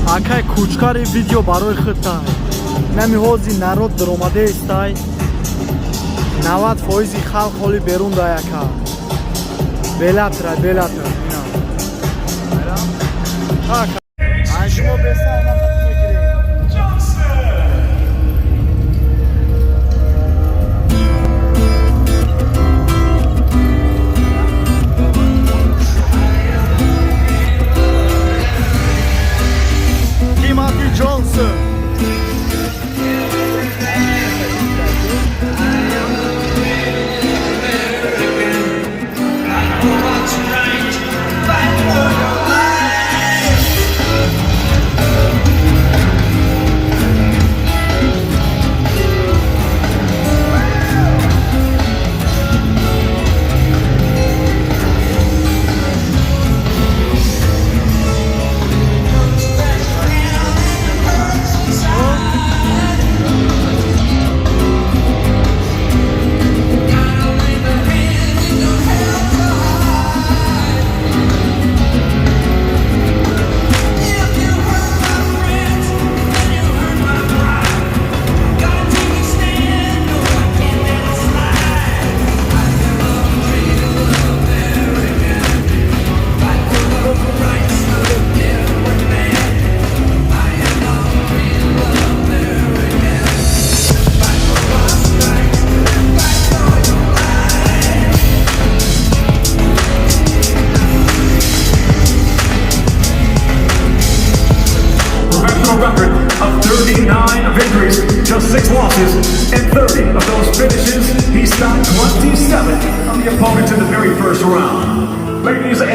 Акай Кучкари, видео барои худтай. Нами ҳози народ даромадаестай, 90 фоизи халқ ҳоли берун да, яка Беллатра, Беллатр ина. Ай, шумо беса мегирем. Johnson. Тимати Ҷонсон. What's right, fight for your life. If you hurt my friends, then you hurt my pride. Gotta take a stand, no, I can't let it slide. I am a real American. Fight for the rights of every man. I am a real American. Fight for what's right, fight for your life. Professional record of 39 victories, just 6 losses, and 30 of those finishes. He stopped 27 of the opponents in the very first round. Ladies and